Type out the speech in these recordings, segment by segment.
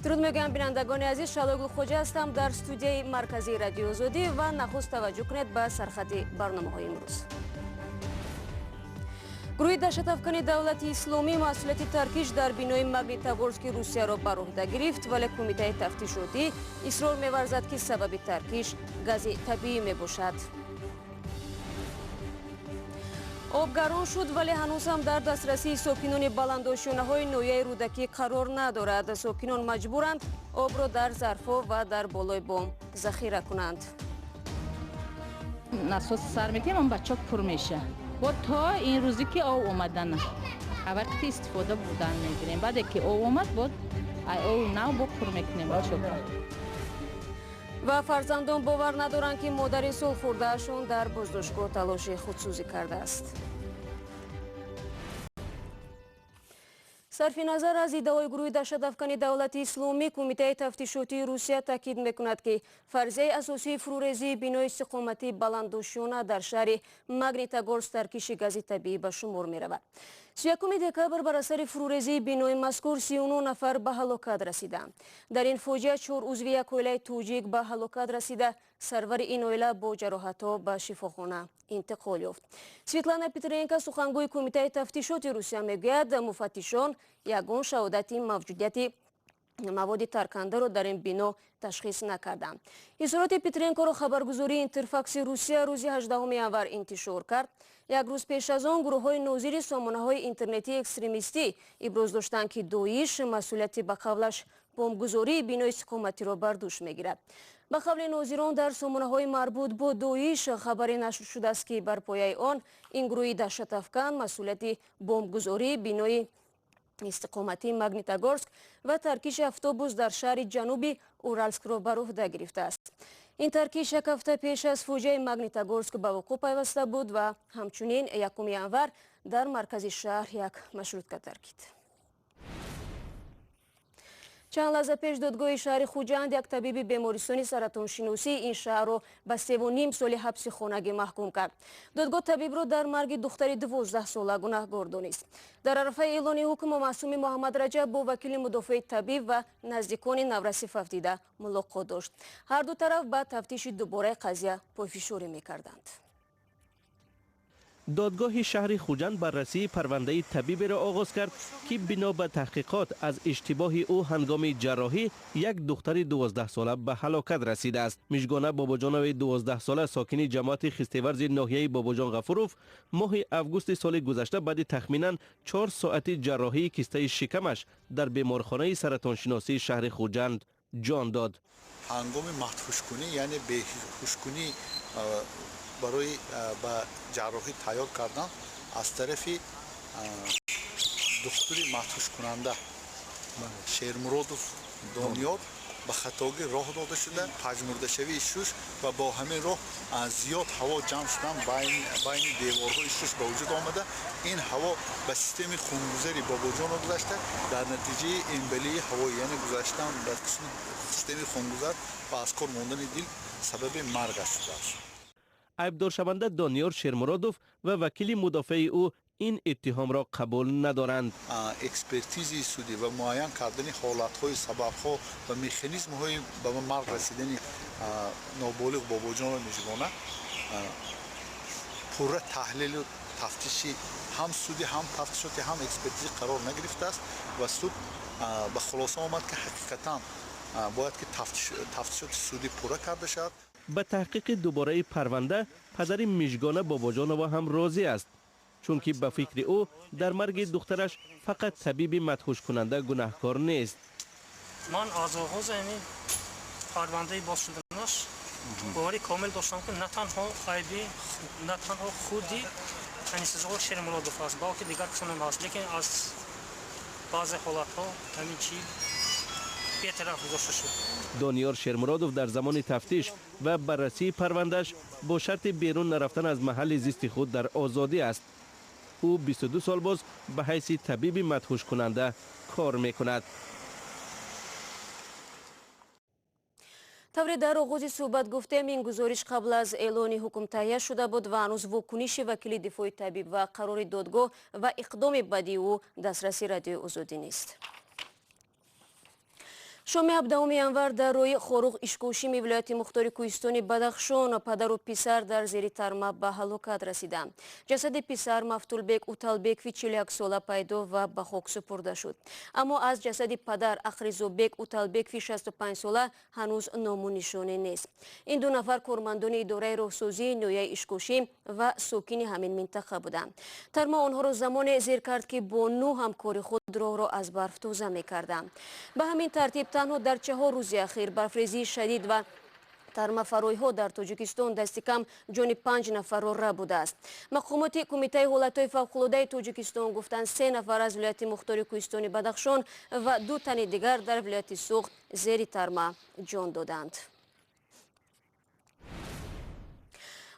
Дуруд мегӯям, бинандагони азиз. Шаҳло Гулхоҷа ҳастам дар студияи марказии Радиои Озодӣ ва нахуст таваҷҷӯҳ кунед ба сархати барномаҳои имрӯз. Гурӯҳи даҳшатафкани Давлати Исломӣ масъулияти таркиш дар бинои Магнитогорски Русияро бар уҳда гирифт, вале Кумитаи тафтишотӣ исрор меварзад, ки сабаби таркиш гази табиӣ мебошад. Об гарон шуд, вале ҳанӯз ҳам дар дастрасии сокинони баландошёнаҳои ноҳияи Рӯдакӣ қарор надорад. Сокинон маҷбуранд обро дар зарфҳо ва дар болои бом захира кунанд. Насос сар метиҳем, он бачок пур меша. Бо то ин рӯзе ки об омадана вақти истифода бурдан мегирем. Баъде ки об омад, бо об нав бо пур мекунем бачока. Ва фарзандон бовар надоранд, ки модари солхӯрдаашон дар боздоштгоҳ талоши худсӯзӣ кардааст. Сарфи назар аз иддаои гурӯҳи даҳшатафкани Давлати Исломӣ, Кумитаи тафтишотии Русия таъкид мекунад, ки фарзияи асосии фурӯрезии бинои истиқоматии баландошёна дар шаҳри Магнитогорск таркиши гази табиӣ ба шумор меравад. 31 декабр бар асари фурӯрезии бинои мазкур 39 нафар ба ҳалокат расиданд. Дар ин фоҷиа чор узви як оилаи тоҷик ба ҳалокат расида, сарвари ин оила бо ҷароҳатҳо ба шифохона интиқол ёфт. Светлана Петренко, сухангӯи Кумитаи тафтишоти Русия, мегӯяд, муфаттишон ягон шаҳодати мавҷудияти маводи таркандаро дар ин бино ташхис накарданд. Изҳороти Петренкоро хабаргузории Интерфакси Русия рӯзи 18 январ интишор кард. Як рӯз пеш аз он гурӯҳҳои нозири сомонаҳои интернетии экстремистӣ иброз доштанд, ки Доиш масъулияти ба қавлаш бомбгузории бинои истиқоматиро бар дӯш мегирад. Ба қавли нозирон, дар сомонаҳои марбут бо Доиш хабаре нашр шудааст, ки бар пояи он ин гурӯҳи даҳшатафкан масъулияти бомбгузории бинои истиқоматии Магнитогорск ва таркиши автобус дар шаҳри ҷануби Уралскро бар уҳда гирифтааст. Ин таркиш як ҳафта пеш аз фоҷиаи Магнитогорск ба вуқӯъ пайваста буд ва ҳамчунин 1 январ дар маркази шаҳр як маршрутка таркид. Чанд лаҳза пеш додгоҳи шаҳри Хуҷанд як табиби бемористони саратоншиносии ин шаҳрро ба 3,5 соли ҳабси хонагӣ маҳкум кард. Додгоҳ табибро дар марги духтари 12сола гунаҳгор донист. Дар арафаи эълони ҳукм Маъсуми Муҳаммад Раҷаб бо вакили мудофиаи табиб ва наздикони навраси фавтида мулоқот дошт. Ҳар ду тараф ба тафтиши дубораи қазия пойфишорӣ мекарданд. Додгоҳи шаҳри Хуҷанд баррасии парвандаи табиберо оғоз кард, ки бино ба таҳқиқот аз иштибоҳи ӯ ҳангоми ҷарроҳӣ як духтари 12сола ба ҳалокат расидааст. Мижгона Бобоҷонови 12сола, сокини ҷамоати Хистеварзи ноҳияи Бобоҷон Ғафуров, моҳи августи соли гузашта баъди тахминан 4 соати ҷарроҳии кистаи шикамаш дар беморхонаи саратоншиносии шаҳри Хуҷанд ҷон дод. Ҳангоми мадҳушкунӣ, яъне беҳушкунӣ барои ба ҷарроҳӣ тайёр кардан аз тарафи духтури мадҳушкунанда Шермуродов Дониёр ба хатогӣ роҳ дода шуда, пажмурдашавии шуш ва бо ҳамин роҳ зиёд ҳаво ҷамъ шудан байни деворҳои шуш ба вуҷуд омада, ин ҳаво ба системаи хунгузари Бобоҷонро гузашта, дар натиҷаи эмболии ҳавоӣ, яъне гузаштан ба қисми системаи хунгузар ва аз кор мондани дил сабаби маргаш шудааст. Айбдоршаванда Дониёр Шермуродов ва вакили мудофиаи ӯ ин иттиҳомро қабул надоранд. Экспертизаи судӣ ва муайян кардани ҳолатҳои сабабҳо ва механизмҳои ба марг расидани ноболиғ Бобоҷонова Мижгона пурра таҳлилу тафтиши ҳам судӣ, ҳам тафтишоти, ҳам экспертизӣ қарор нагирифтааст ва суд ба хулоса омад, ки ҳақиқатан бояд ки тафтишоти судӣ пурра карда шавад. Ба таҳқиқи дубораи парванда падари Мижгона Бобоҷонова ҳам розӣ аст, чунки ба фикри ӯ дар марги духтараш фақат табиби мадҳушкунанда гунаҳкор нест. Ман аз оғози ҳамин парвандаи боз шуданаш боварӣ комил доштам, ки на танҳо айби на танҳо худи Анисизода Шермуродов аст, балки дигар касонам ҳаст, лекин аз баъзе ҳолатҳо ҳамин чи бетараф гузошта шуд. Дониёр Шермуродов дар замони тафтиш ва баррасии парвандааш бо шарти берун нарафтан аз маҳалли зисти худ дар озодӣ аст. Ӯ 22 сол боз ба ҳайси табиби мадҳушкунанда кор мекунад. Тавре дар оғози суҳбат гуфтем, ин гузориш қабл аз эълони ҳукм таҳия шуда буд ва ҳанӯз вокуниши вакили дифои табиб ва қарори додгоҳ ва иқдоми баъдии ӯ дастраси Радиои Озодӣ нест. Шоми 17 январ дар роҳи Хоруғ Ишкошими вилояти мухтори кӯҳистони Бадахшон падару писар дар зери тарма ба ҳалокат расиданд. Ҷасади писар Мафтулбек Уталбекови 41 сола пайдо ва ба хок супурда шуд. Аммо аз ҷасади падар Ақризобек Уталбекови 65 сола ҳанӯз ному нишоне нест. Ин ду нафар кормандони идораи роҳсозии ноҳияи Ишкошим ва сокини ҳамин минтақа буданд. Тарма онҳоро замоне зер кард, ки бо нӯ ҳамкори худ роҳро аз барф тоза мекарданд. Ба ҳамин тартиб, танҳо дар 4 рӯзи ахир барфрезии шадид ва тармафаройҳо дар Тоҷикистон дасти кам ҷони панҷ нафарро рабудааст. Мақомоти Кумитаи ҳолатҳои фавқулодаи Тоҷикистон гуфтанд, се нафар аз вилояти мухтори кӯҳистони Бадахшон ва ду тани дигар дар вилояти Суғд зери тарма ҷон доданд.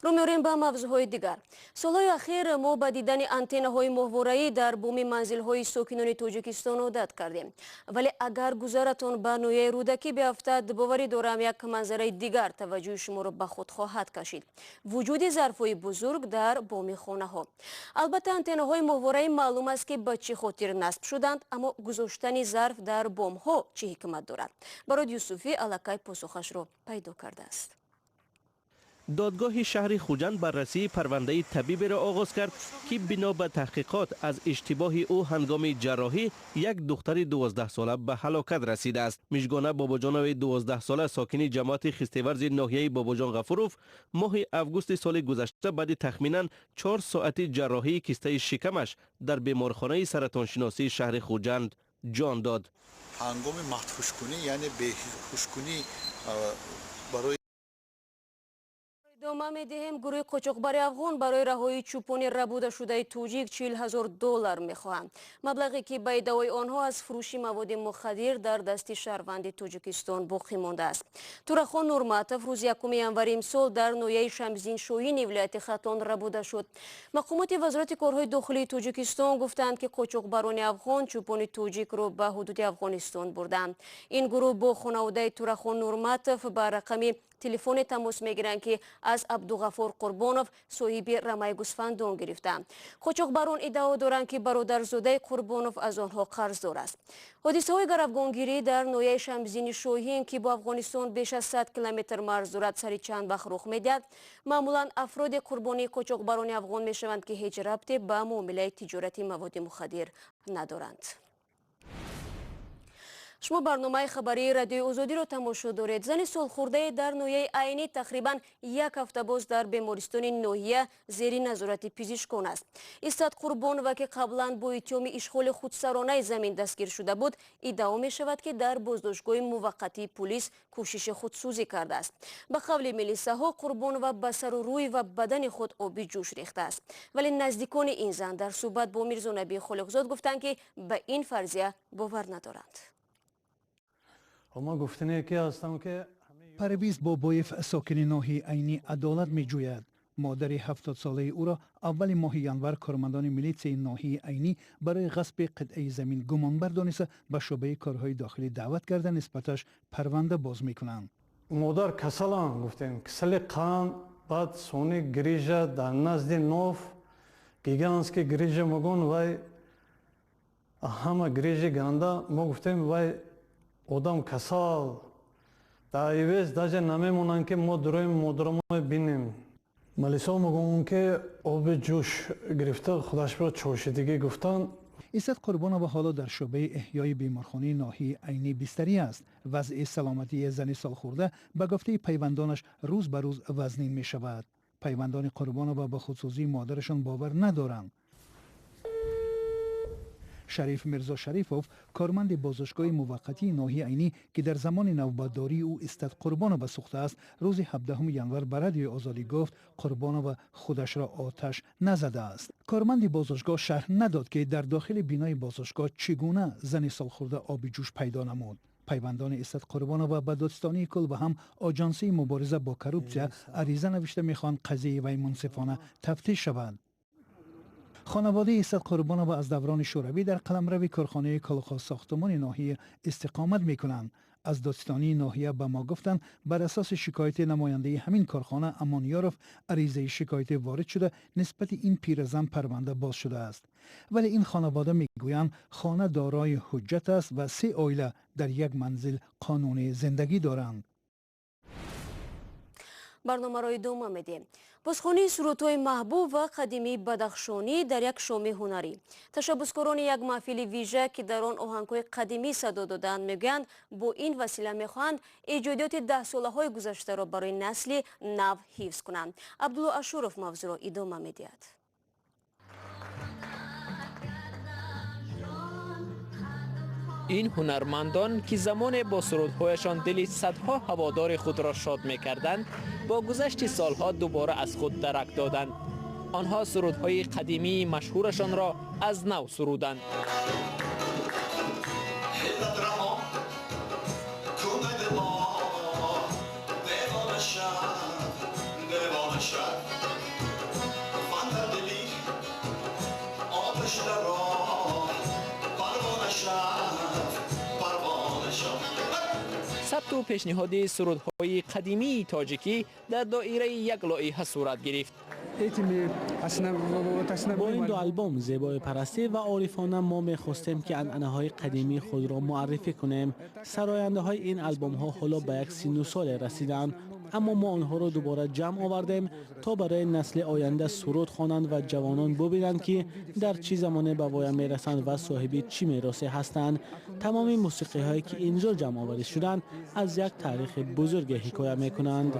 Рӯ меорем ба мавзӯъҳои дигар. Солҳои ахир мо ба дидани антеннаҳои моҳвораӣ дар боми манзилҳои сокинони Тоҷикистон одат кардем, вале агар гузаратон ба ноҳияи Рӯдакӣ биафтад, боварӣ дорам, як манзараи дигар таваҷҷӯҳи шуморо ба худ хоҳад кашид: вуҷуди зарфҳои бузург дар боми хонаҳо. Албатта, антеннаҳои моҳвораӣ маълум аст, ки ба чӣ хотир насб шуданд, аммо гузоштани зарф дар бомҳо чӣ ҳикмат дорад? Барод Юсуфӣ аллакай посухашро пайдо кардааст. Додгоҳи шаҳри Хуҷанд баррасии парвандаи табиберо оғоз кард, ки бино ба таҳқиқот аз иштибоҳи ӯ ҳангоми ҷарроҳӣ як духтари 12-сола ба ҳалокат расидааст. Мижгона Бобоҷонови 12-сола, сокини ҷамоати Хистеварзи ноҳияи Бобоҷон Ғафуров, моҳи августи соли гузашта баъди тахминан 4 соати ҷарроҳии кистаи шикамаш дар беморхонаи саратоншиносии шаҳри Хуҷанд ҷон дод. Ҳангоми мадҳушкунӣ, яъне беҳушкунӣ барои Идома медиҳем. Гурӯҳи қочоқбари афғон барои раҳоии чӯпони рабудашудаи тоҷик 40 000 доллар мехоҳанд, маблағе ки ба иддаои онҳо аз фурӯши маводи мухаддир дар дасти шаҳрванди Тоҷикистон боқӣ мондааст. Турахон Нурматов рӯзи 1 январи имсол дар ноҳияи Шамсиддин Шоҳини вилояти Хатлон рабуда шуд. Мақомоти Вазорати корҳои дохилии Тоҷикистон гуфтанд, ки қочоқбарони афғон чӯпони тоҷикро ба ҳудуди Афғонистон бурданд. Ин гурӯҳ бо хонаводаи Турахон Нурматов ба рақами телефоне тамос мегиранд, ки аз Абдуғафур Қурбонов, соҳиби рамаи гӯсфандон, гирифтаанд. Қочоқбарон иддао доранд, ки бародарзодаи Қурбонов аз онҳо қарздор аст. Ҳодисаҳои гаравгонгирӣ дар ноҳияи Шамсиддини Шоҳин, ки бо Афғонистон беш аз 100 километр марз дорад, сари чанд вақт рух медиҳад. Маъмулан афроде қурбонии қочоқбарони афғон мешаванд, ки ҳеҷ рабте ба муомилаи тиҷорати маводи мухаддир надоранд. Шумо барномаи хабарии Радиои Озодиро тамошо доред. Зани солхӯрдае дар ноҳияи Айнӣ тақрибан як ҳафта боз дар бемористони ноҳия зери назорати пизишкон аст. Истат Қурбонова, ки қаблан бо иттиҳоми ишғоли худсаронаи замин дастгир шуда буд, иддао мешавад, ки дар боздоштгоҳи муваққатии пулис кӯшиши худсӯзӣ кардааст. Ба қавли милисаҳо, Қурбонова ба сару рӯй ва бадани худ оби ҷӯш рехтааст, вале наздикони ин зан дар суҳбат бо Мирзонаби Холиқзод гуфтанд, ки ба ин фарзия бовар надоранд. Ма гуфтане ки ҳастам, ки Парвиз Бобоев, сокини ноҳияи Айнӣ, адолат меҷӯяд. Модари 70-солаи ӯро аввали моҳи январ кормандони милитсияи ноҳияи Айнӣ барои ғасби қитъаи замин гумонбар дониста, ба шӯъбаи корҳои дохилӣ даъват карда, нисбаташ парванда боз мекунанд. Модар касалам, гуфтем, касали қанд, баъд сони грижа дар назди ноф, гигантский грижа мегӯн, вай ҳама грижи ганда. Мо гуфтем, вай одам касал, дар ивез даже намемонанд, ки мо дурои модарамо бинем. Малисо мегӯм, ки оби ҷӯш гирифта, худашро чошидагӣ гуфтанд. Иззат Қурбонова ҳоло дар шӯъбаи эҳёи беморхонаи ноҳияи Айнӣ бистарӣ аст. Вазъи саломатии зани солхӯрда, ба гуфтаи пайвандонаш, рӯз ба рӯз вазнин мешавад. Пайвандони Қурбонова ба худсӯзии модарашон бовар надоранд. Шариф Мирзо Шарифов, корманди боздоштгоҳи муваққатии ноҳияи Айнӣ, ки дар замони навбатдории ӯ Истат Қурбонова сӯхтааст, рӯзи 17 январ ба Радиои Озодӣ гуфт, Қурбонова худашро оташ назадааст. Корманди боздоштгоҳ шарҳ надод, ки дар дохили бинои боздоштгоҳ чӣ гуна зани солхӯрда оби ҷӯш пайдо намуд. Пайвандони Истат Қурбонова ба Додстонии кул ва ҳам Оҷонсии мубориза бо коррупсия ариза навишта, мехоҳанд қазияи вай мунсифона тафтиш шавад. Хонаводаи Исад Қурбонова аз даврони Шӯравӣ дар қаламрави корхонаи колхозсохтмони ноҳия истиқомат мекунанд. Аз додситонии ноҳия ба мо гуфтанд, бар асоси шикояти намояндаи ҳамин корхона Амонёров аризаи шикоятӣ ворид шуда, нисбати ин пиразан парванда боз шудааст. Вале ин хонавода мегӯянд, хона дорои ҳуҷҷат аст ва се оила дар як манзил қонунӣ зиндагӣ доранд. Барномаро идома медиҳем. Бозхонии сурудҳои маҳбуб ва қадимии бадахшонӣ дар як шоми ҳунарӣ. Ташаббускорони як маҳфили вижа, ки дар он оҳангҳои қадимӣ садо додаанд, мегӯянд, бо ин васила мехоҳанд эҷодиёти даҳсолаҳои гузаштаро барои насли нав ҳифз кунанд. Абдулло Ашуров мавзӯъро идома медиҳад. Ин ҳунармандон, ки замоне бо сурудҳояшон дили садҳо ҳаводори худро шод мекарданд, бо гузашти солҳо дубора аз худ дарак доданд. Онҳо сурудҳои қадимии машҳурашонро аз нав суруданд. Сабту пешниҳоди сурудҳои қадимии тоҷикӣ дар доираи як лоиҳа сурат гирифт. Бо ин ду албом зебои парастӣ ва орифона мо мехостем, ки анъанаҳои қадимии худро муаррифӣ кунем. Сарояндаҳои ин албомҳо ҳоло ба як синну соле расиданд, аммо мо онҳоро дубора ҷамъ овардем, то барои насли оянда суруд хонанд ва ҷавонон бубинанд, ки дар чӣ замоне ба воя мерасанд ва соҳиби чӣ меросе ҳастанд. Тамоми мусиқиҳое, ки инҷо ҷамъоварӣ шуданд, аз як таърихи бузурге ҳикоя мекунанд.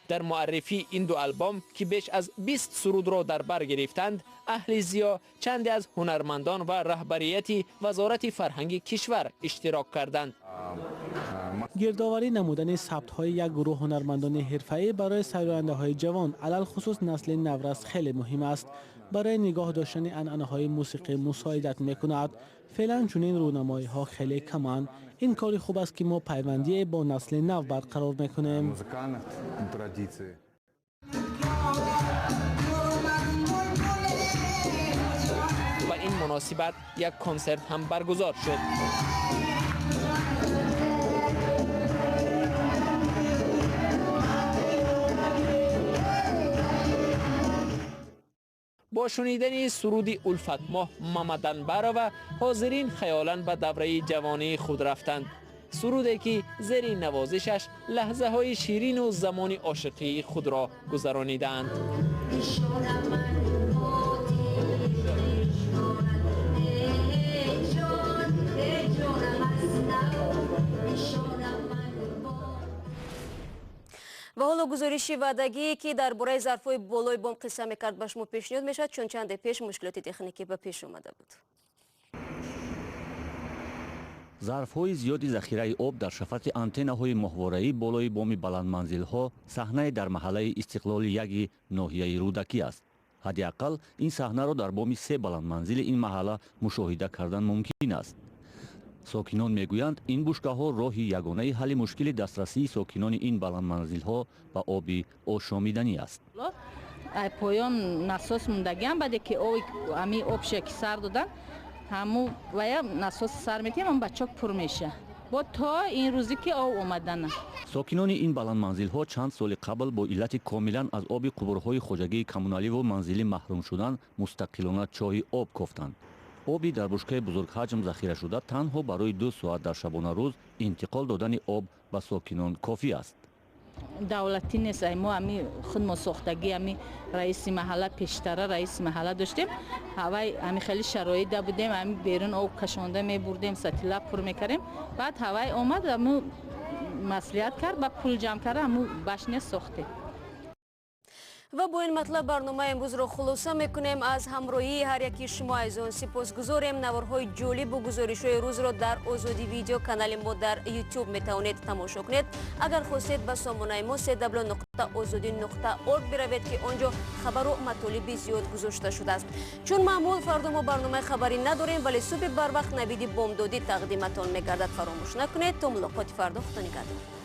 Дар муаррифии ин ду албом, ки беш аз 20 сурудро дар бар гирифтанд, аҳли зиё, чанде аз ҳунармандон ва раҳбарияти вазорати фарҳанги кишвар иштирок карданд. Гирдоварӣ намудани сабтҳои як гурӯҳ ҳунармандони ҳирфаӣ барои сарояндаҳои ҷавон, алалхусус насли наврас, хеле муҳим аст. Барои нигоҳ доштани анъанаҳои мусиқӣ мусоидат мекунад. Феълан чунин рӯнамоиҳо хеле каманд. Ин кори хуб аст, ки мо пайвандие бо насли нав барқарор мекунем. Ба ин муносибат як консерт ҳам баргузор шуд. Бо шунидани суруди Улфатмоҳ Мамаданбарова ҳозирин хаёлан ба давраи ҷавонии худ рафтанд. Суруде, ки зери навозишаш лаҳзаҳои ширину замони ошиқии худро гузаронидаанд. Ва ҳоло гузориши ваъдагие, ки дар бораи зарфҳои болои бом қисса мекард, ба шумо пешниҳод мешавад, чун чанде пеш мушкилоти техникӣ ба пеш омада буд. Зарфҳои зиёди захираи об дар шафати антеннаҳои моҳвораӣ болои боми баландманзилҳо саҳнае дар маҳаллаи Истиқлоли яги ноҳияи Рӯдакӣ аст. Ҳадди ақал ин саҳнаро дар боми се баландманзили ин маҳалла мушоҳида кардан мумкин аст. Сокинон мегӯянд, ин бушкаҳо роҳи ягонаи ҳалли мушкили дастрасии сокинони ин баландманзилҳо ба оби ошомиданӣ аст. Поён насос мондагиам, баъде ки ами обша ки сар додан, ҳаму вая насос сар метиҳам, ам бачок пур меша. Бо то ин рӯзе ки об омадана. Сокинони ин баландманзилҳо чанд соли қабл бо иллати комилан аз оби қубурҳои хоҷагии коммуналиву манзилӣ маҳрум шудан мустақилона чоҳи об кофтанд. Оби дар бушкаи бузургҳаҷм захира шуда танҳо барои 2 соат дар шабонарӯз интиқол додани об ба сокинон кофӣ аст. Давлатӣ нест, мо ами худмо сохтагӣ, ами раиси маҳалла, пештара раиси маҳалла доштем, ҳавай ами хеле шароит будем, ами берун об кашонда мебурдем, сатила пур мекардем. Баъд ҳавай омад, аму маслиҳат кард, ба пул ҷамъ кард, аму башня сохтем. Ва бо ин матлаб барномаи имрӯзро хулоса мекунем. Аз ҳамроҳии ҳар яки шумо азизон сипосгузорем. Наворҳои ҷолибу гузоришҳои рӯзро дар Озодӣ видео канали мо дар YouTube метавонед тамошо кунед. Агар хостед, ба сомонаи мо www.ozodi.org биравед, ки он ҷо хабару матолиби зиёд гузошта шудааст. Чун маъмул, фардо мо барномаи хабарӣ надорем, вале субҳи барвақт навиди бомдодӣ тақдиматон мегардад. Фаромӯш накунед. То мулоқоти фардо, худо нигаҳдор.